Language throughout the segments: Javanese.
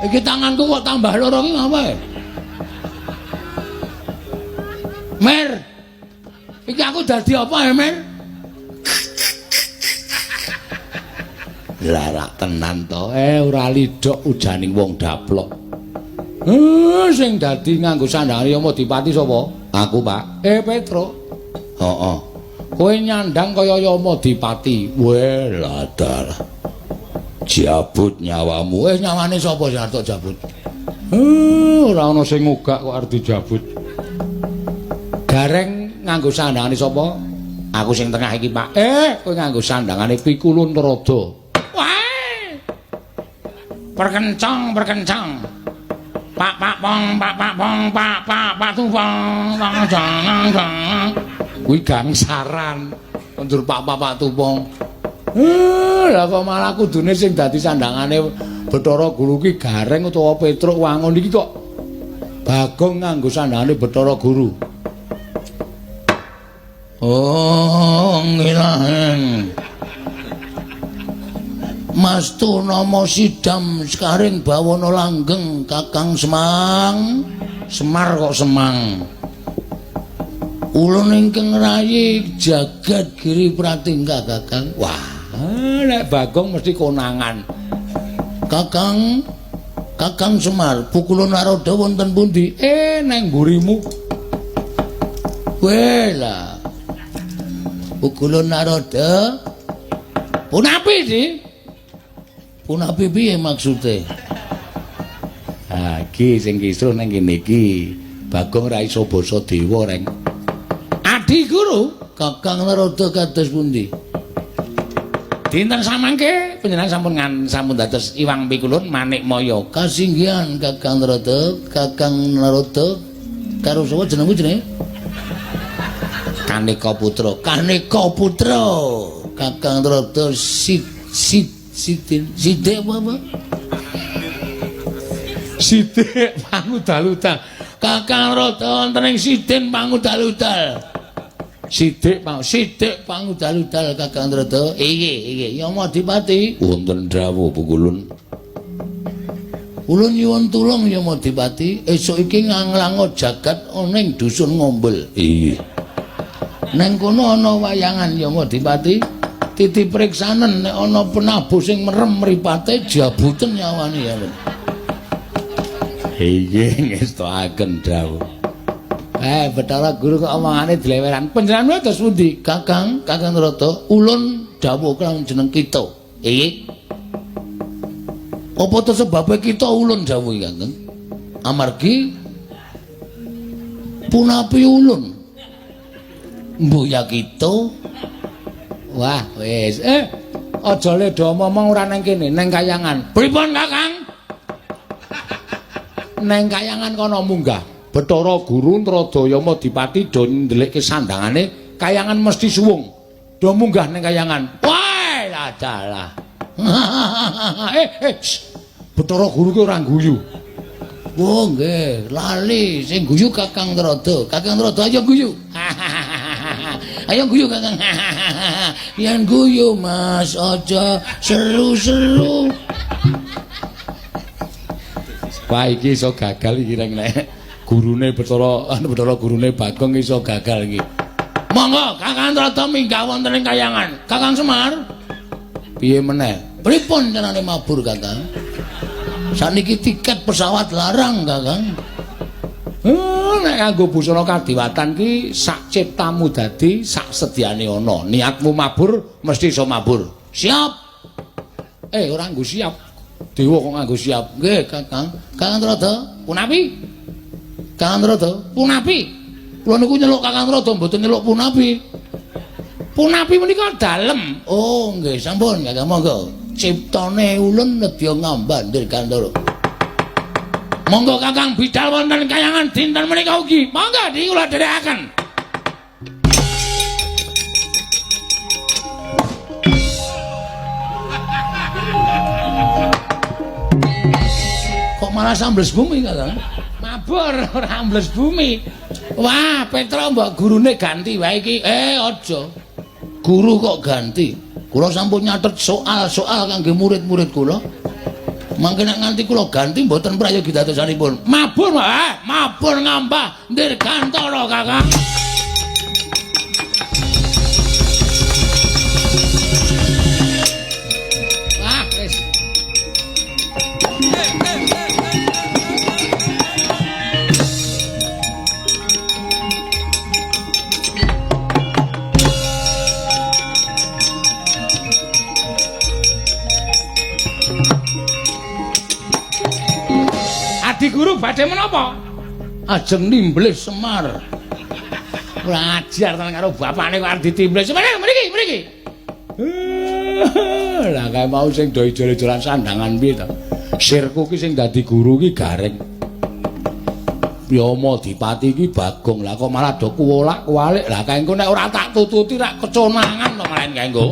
Iki tanganku kok tambah loro iki ngapa ya? Mer. Iki aku dadi apa ya, Mer? Larak tenan to. Ora lidhok ujaning wong daplok. Sing dadi nganggo sandangane Yamadipati sapa? Aku, Pak. Petruk. Heeh. Kowe nyandang kaya Yamadipati. Weh, ladar. Jabut nyawamu. Nyawane sapa sing arep jabut? Ora ana sing ngugak kok arep dijabut. Gareng nganggo sandangane sapa? Aku sing tengah iki, Pak. Kowe nganggo sandangane Pikulun Narada. Wah! Perkencang, perkencang. Pak pak pong, pak pak pong, pak pak pak tupong, tong jang jang. Kuwi gangsaran. Kondur pak pak pak tupong. Lah kok malah kudune sing dadi sandangane Bathara Guru ki Gareng utawa Petruk Wangun iki kok Bagong nganggo sandangane Bathara Guru. Oh, ngilaheng. Mastu nama sidam sekaring bawana langgeng Kakang Semang. Semar kok Semang. Ulun ingkang rayi jagat Giri Pratingga Kakang. Wah, nek Bagong mesti konangan. Kakang, Kakang Semar, pukulun Narada wonten pundi? Neng mburimu. Weh lah. Pukulun Narada. Punapi sih? Punapi piye maksude? Ha, iki sing kisruh nang kene iki. Bagong ra iso basa dewa, Reng. Adi Guru, Kakang Narada kados pundi? Dinten samangke panjenengan sampun sampun dados Iwang Pikulun Manikmaya. Kasinggihan Kakang Narada, Kakang Narada karo sapa jenengmu jenenge? Kaneka Putra. Kaneka Putra. Kakang Narada sit sit sidin sidik apa apa? Sidik pangudal-udal. Kakang Narada wonten ing sidin pangudal-udal. Sidik pang sidik pangudal-udal Kakang Narada. Iki iki Yamadipati wonten dawuh Pukulun. Ulun nyuwun tulung Yamadipati, esuk iki nganglango jagat ana ing dusun Ngombel. Iya. Neng kono ana wayangan Yamadipati. Titi priksanen nek ana penabuh sing merem mripate jabuten nyawane ya. Iya ngestokaken dawuh. Bathara Guru kok omongane dleweran. Panjenengan dados pundi? Kakang, Kakang Narada, ulun dawuh kelawan jeneng kita. Iki. Apa to sebabe kita ulun dawuh Kakang? Amargi punapi ulun. Mbuh ya kita. Wah, wis. Aja le do omong ora nang kene, nang kayangan. Pripun, Kakang? Nang kayangan kono munggah. Bathara Guru Narada Yamadipati do ndelikke sandangane, kayangan mesti suwung. Do munggah nang kayangan. Wah, adalah. Bathara Guru ki ora guyu. Oh nggih, lali sing guyu Kakang Narada. Kakang Narada ayo guyu. Ayo guyu Kakang. Yen guyu Mas aja seru-seru. Wah, iki iso gagal iki reng nek gurune Bathara anu Bathara gurune Bagong iso gagal iki. Monggo Kakang Narada minggah wonten ing kayangan. Kakang Semar. Piye meneh? Pripun carane mabur Kakang? Saniki tiket pesawat larang Kakang. Nek nganggo busana kadiwatan ki sak ciptamu dadi sak sedyane ana. Niatmu mabur mesti iso mabur. Siap. Ora nganggo siap. Dewa kok nganggo siap. Nggih, Kakang. Kakang Narada, punapi? Kakang Narada, punapi? Kula niku nyeluk Kakang Narada mboten nyeluk punapi. Punapi menika dalem. Oh, nggih, sampun Kakang monggo. Ciptane ulun nedya ngamban dirgantara. Monggo Kakang bidal wonten kayangan dinten menika ugi. Monggo dikula dherekaken. Kok malah sambles bumi Kakang? Mabur ora ambles bumi. Wah, Petra mbok gurune ganti wae iki. Aja. Guru kok ganti. Kula sampun nyatet soal-soal kangge murid-murid kula. Mangke nek nganti kula ganti mboten prayogi dadosanipun. Mabur, mabur ngambah dirgantara, Kakang. Wah, wis. Adi guru badhe menapa? Ajeng nimblih Semar. Ora ajar tenan karo bapakne kok arep ditimblih. Semar mriki, mriki. Lah kae mau sing do ijol-ijolan sandangan piye to? Sirku ki sing dadi guru ki Gareng. Yama Dipati ki Bagong. Lah kok malah do kuwolak-kuwalik. Lah kae engko nek ora tak tututi rak keconangan to malahan kae engko.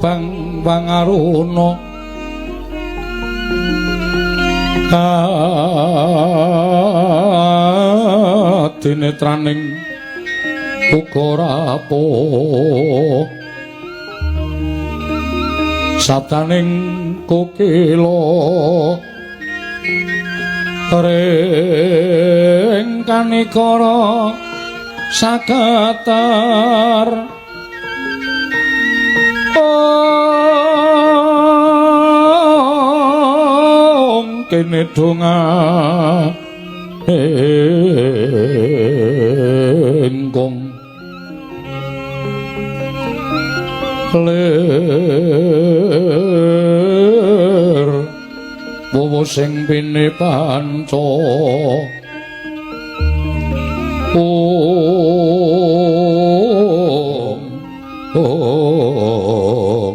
Bang Wangaruna kadinetraning uga rapuh sabdaning kokila ring kanikara sakatar. Kene donga engkong lir wowo sing pine panca om om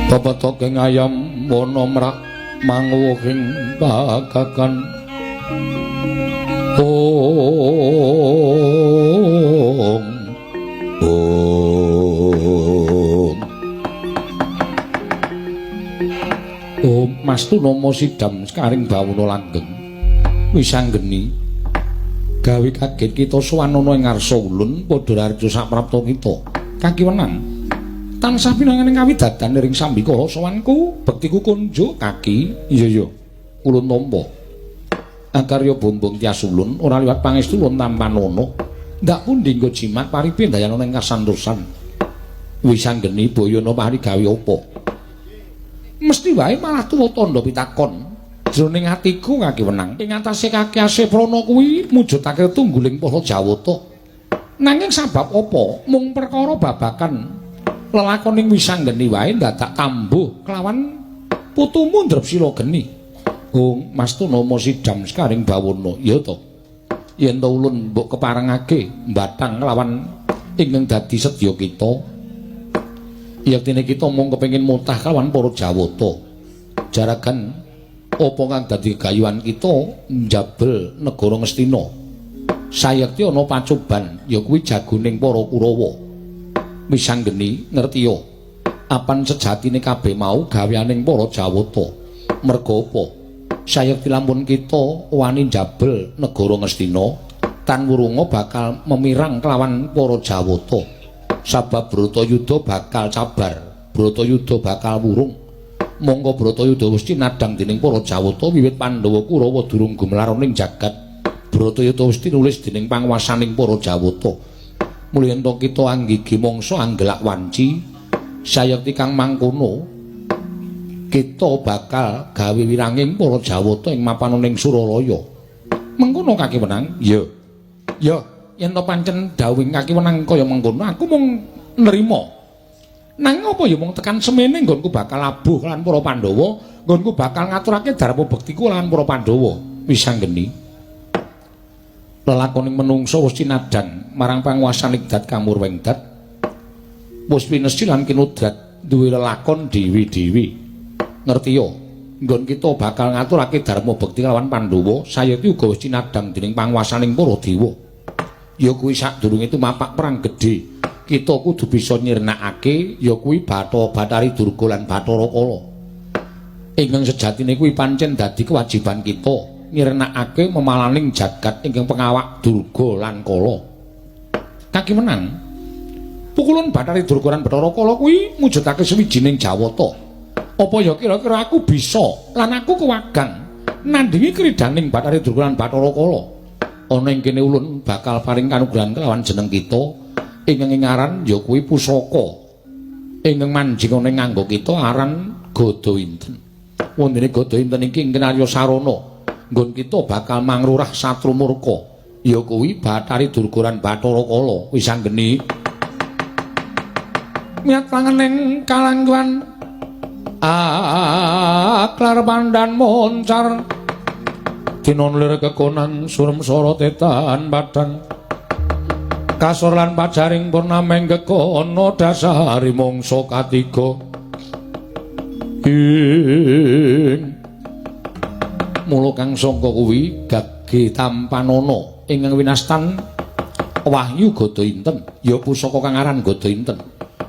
pepetoking ayam wana mrak manguwuhing pakakan om om om Mas Tunama sidam sekaring bawana langgeng wis anggeni gawe kaget kita sowan ana ing ngarsa ulun padha raharja saprapta kita kakiwenang. Tansah pinanganing kawidadan ring sambikala sowanku bektiku kunjuk kaki. Iya iya. Ulun tampa. Akarya bombong tias ulun ora liwat pangestu ulun tampanana. Ndak pundi nggo jimat paripe ndayana ing kasantosan. Wisanggeni boyana pahari gawe apa? Mesti wae malah tuwa tandha pitakon. Jroning atiku kaki wenang. Ing atase kaki Asih Prana kuwi mujudake tungguling para Jawata. Nanging sabab apa? Mung perkara babakan lelakoning Wisanggeni wae dadak kambuh kelawan putumu Drepsila geni. Hung Mas Tunama sidam sekaring bawana. Ya to. Yen to ulun mbok keparengake mbathang kelawan ingkang dadi sedya kita. Yektine kita mung kepengin mutah kelawan para Jawata. Jaragan apa kang dadi gegayuhan kita njabel negara Ngastina. Sayekti ana pacoban ya kuwi jagoning para Kurawa. Wisanggeni ngertiya apan sejatine kabeh mau gaweaning para Jawata. Merga apa? Sayekti lamun kita wani njabel negara Ngastina, tan wurunga bakal memirang kelawan para Jawata. Sabab Bratayuda bakal cabar, Bratayuda bakal wurung. Mongko Bratayuda wis tinadhang dening para Jawata wiwit Pandhawa Kurawa durung gumelar ning jagat. Bratayuda wis tinulis dening panguwasaning para Jawata. Mula yen to kita anggigi mangsa anggelak wanci, sayekti kang mangkono kita bakal gawe wiranging para Jawata ing mapananing Suralaya. Mengkono kaki wenang? Iya. Ya, yen to pancen dawuhing kaki wenang kaya mengkono, aku mung nrima. Nanging apa ya mung tekan semene nggonku bakal labuh lan para Pandhawa, nggonku bakal ngaturake dharma bektiku lan para Pandhawa. Wisanggeni. Lelakoning menungsa wis tinadhang marang panguwasaning dat kamurweng dat. Wis pinesti lan kinudrat duwe lelakon dewi-dewi. Ngertiya, nggon kita bakal ngaturake dharma bekti lawan Pandhawa, sayekti uga wis tinadhang dening panguwasaning para dewa. Ya kuwi sadurunge tumapak perang gedhe, kita kudu bisa nyirnakake ya kuwi Bathara Bathari Durga lan Bathara Kala. Ingkang sejatine kuwi pancen dadi kewajiban kita nyirnakake memalaning jagat ingkang pengawak Durga lan Kala. Kaki menang. Pukulun Bathari Durga lan Bathara Kala kuwi mujudake sawijining jawata. Apa ya kira-kira aku bisa lan aku kewagang nandhingi kridaning Bathari Durga lan Bathara Kala. Ana ing kene ulun bakal paring kanugrahan kelawan jeneng kita ingkang aran ya kuwi pusaka. Ingkang manjing ana ing nganggo kita aran Gada Inten. Wondene Gada Inten iki ingkang Arya Sarana. Nggon kita bakal mangrurah satru murka ya kuwi Bathari Durga lan Bathara Kala. Wis anggeni miat langening kalangguan aklar pandan moncar tinon lir kekonan surem sorotetan padang kasor lan pajaring purnameng kekono dasari mangsa katiga ing mula kang sangka kuwi gage tampanana ingkang winastan wahyu Gada Inten ya pusaka kang aran Gada Inten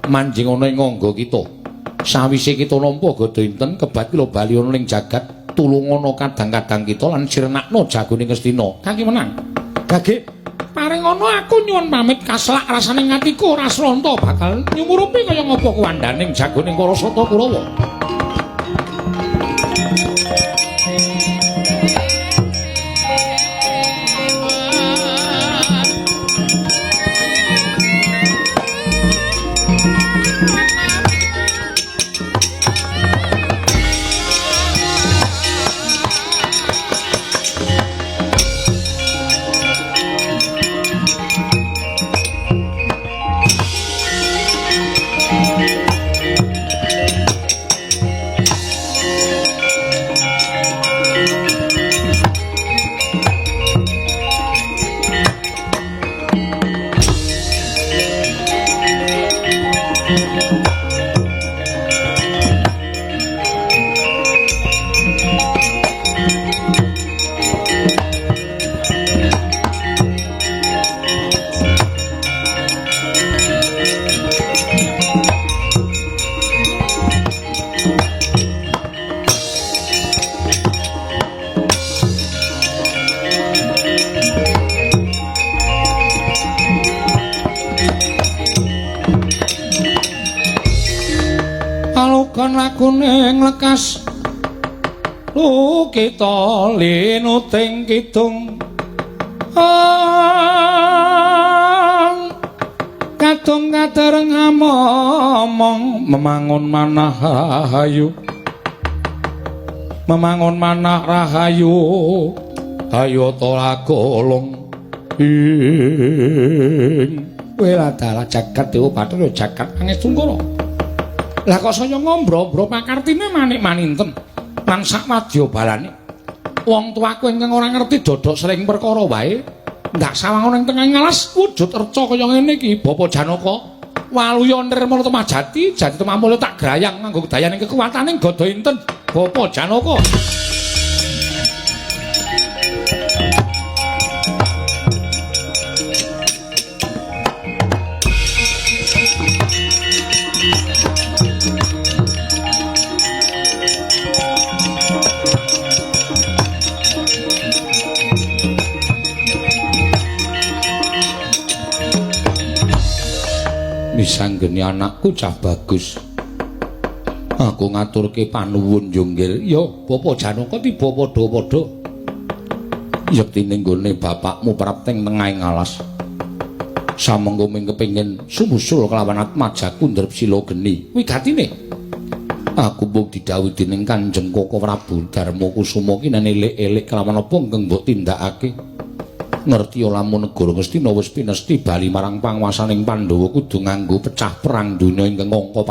manjing ana ing angga kita. Sawise kita nampa Gada Inten kebat kula bali ana ning jagat tulungana kadang-kadang kita lan sirnakna jagone Ngastina. Kaki menang. Gage paringana aku nyuwun pamit kaslak rasane atiku ora sronta bakal nyumurupi kaya ngapa kuwandaning jagone para Sata Kurawa. Gugon lagune nglekas lukita linuting kidung kadung kadereng amomong memangun manah rahayu memangun manah rahayu ayo tolagolong ing weladalah jagat dewa bathara jagat pangestungkara. Lah kok saya ngombro-ombro pakartine manik maninten lan sak wadya balane. Wong tuaku ingkang ora ngerti dodok sering perkara wae ndak sawangun ing tengah ngalas wujud reca kaya ngene iki Bapak Janaka. Waluya nirmala temah jati, jati temah mulya tak grayang nganggo dayaning kekuwataning gada inten Bapak Janaka. Misanggeni anakku cah bagus. Aku ngaturke panuwun yo nggir. Ya Bapak Janaka tiba padha-padha. Yektine nggone bapakmu prapteng tengahing alas. Samengko ming kepengin sumusul kelawan atmajaku ndrep sila geni. Wigatine aku mung didhawuhi dening Kanjeng Koko Prabu Darma Kusuma ki nen elik-elik kelawan apa ingkang mbok tindakake. Ngerti lamun negara Ngastina wis pinesti bali marang panguwasaning Pandhawa kudu nganggo pecah perang donya ingkang angka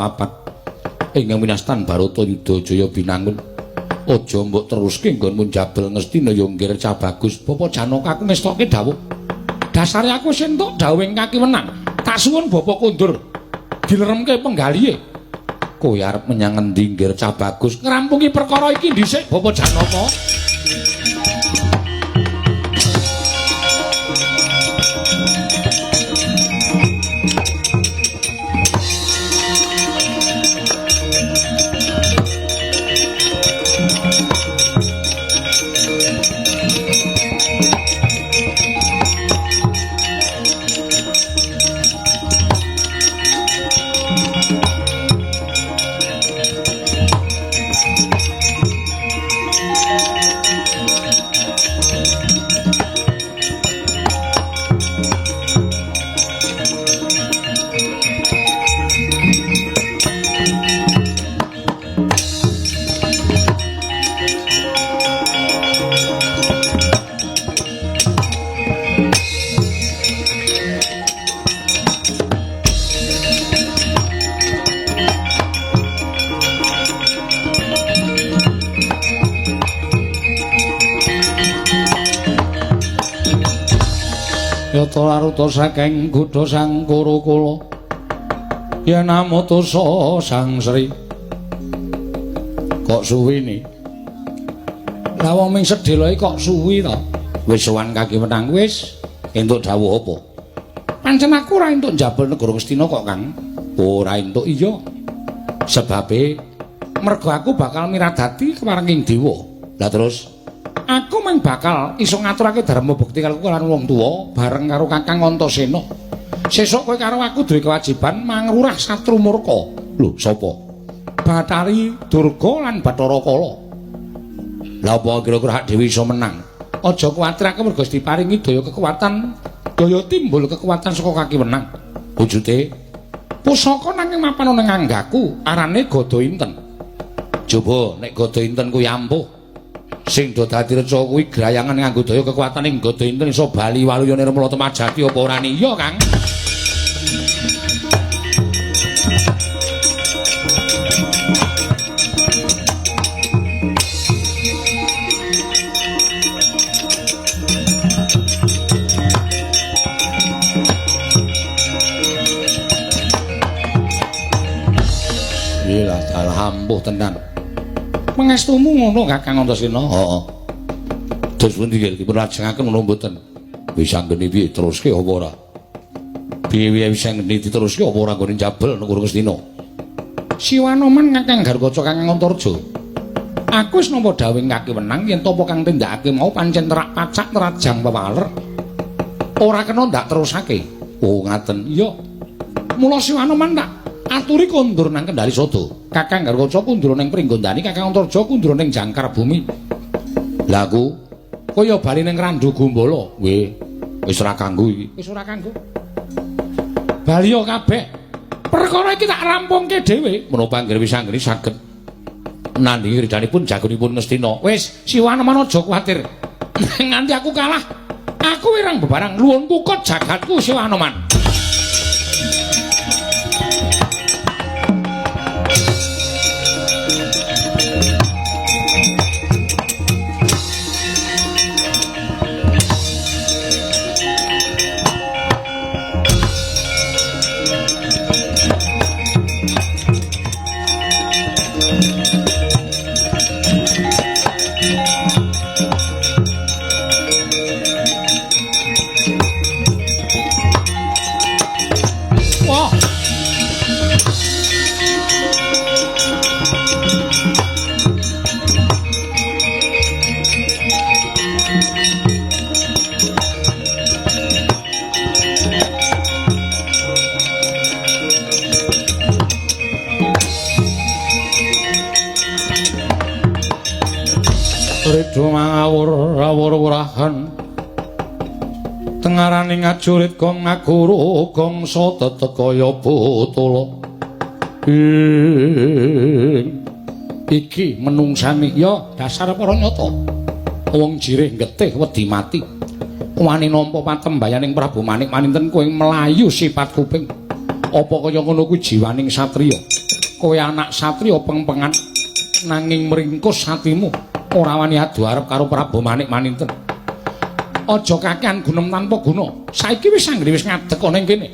4 ingkang winastan Baratayuda Jaya Binangun. Aja mbok teruske nggonmu njabel Ngastina ya nggir cah bagus. Bapak Janaka aku ngestokke dawuh. Dasare aku wis entuk dawuhing kaki wenang. Tak suwun Bapak kondur dileremke penggalihe. Kowe arep menyang ngendi nggir cah bagus? Ngrampungi perkara iki dhisik Bapak Janaka. Yata laruta saking gudha Sang Kurukula yen amutusa Sang Sri. Kok suwi ni? Lah wong ming sedhela iki kok suwi to? Wis sowan kaki wenang wis entuk dawuh apa? Pancen aku ora entuk njabel negara Ngastina kok, Kang. Ora entuk iya. Sebabe mergo aku bakal miradati kemarenging dewa. Lah terus aku mung bakal iso ngaturake dharma bekti karo lan wong tuwa bareng karo Kakang Antasena. Sesuk kowe karo aku duwe kewajiban mangrurah satru murka. Lho, sapa? Bathari Durga lan Bathara Kala. Lah apa kira-kira hak dhewe iso menang? Aja kuwatir aku mergo diparingi daya kekuatan, daya timbul kekuatan saka kaki wenang. Wujute pusaka nanging mapan ana nganggaku arane Gada Inten. Coba nek Gada Inten kuwi ampuh. Sing do dadi reca kuwi grayangan nganggo daya kekuatan ing Gada Inten iso bali waluya nirmala temajati apa ora iya, Kang? Iyalah, dalah ampuh tenan. Pangestumu ngono Kakang Antasena? Heeh. Terus pundi nggih dipun lajengaken ngono mboten? Wis anggene piye teruske apa ora? Piye-piye wis anggene diteruske apa ora nggone njabel negara Ngastina? Siwanoman Kakang Garkaca Kakang Antarja. Aku wis nampa dawuhing kaki wenang yen tapa kang tindakake mau pancen terak pacak terajang pewaler. Ora kena ndak terusake. Oh ngaten. Iya. Mula siwanoman tak Aturi kondur nang Kendali Sada. Kakang Garwaca kundur ning Pringgondani, Kakang Antarja kundur ning Jangkar Bumi. Lah aku kaya bali ning Randu Gumbala. Nggih, wis ora kanggo iki. Wis ora kanggo. Baliya kabeh. Perkara iki tak rampungke dhewe. Menapa anggere wis anggere saged nandhingi ridhanipun jagonipun Ngastina. Wis, Siwanoman aja kuwatir. Nganti aku kalah, aku wirang bebarang luwung kukut jagatku Siwanoman. Ngawur-awur-wurahan tengarane ngajurit gong ngaguru gongso tetet kaya botolo iki menungsane ya dasar para nyata wong jirih getih wedi mati wani nampa patembayaning Prabu Manik Maninten kowe mlayu sifat kuping apa kaya ngono kuwi jiwaning satriya kowe anak satriya pengpengan nanging mringkus atimu ora wani adu arep karo Prabu Manik Maninten. Aja kakean gunem tanpa guna. Saiki wis anggere wis ngadeg ana ing kene.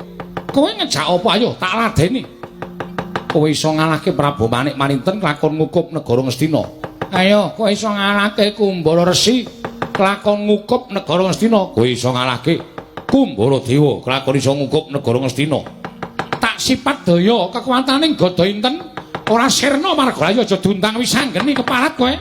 Kowe ngejak apa ayo tak ladeni. Kowe iso ngalahke Prabu Manik Maninten kelakon ngukup negara Ngastina. Ayo kowe iso ngalahke Kumbara Resi kelakon ngukup negara Ngastina. Kowe iso ngalahke Kumbara Dewa kelakon iso ngukup negara Ngastina. Tak sipat daya kekuatane Gada Inten ora sirna marga ayo aja diundang wis anggeni keparat kowe.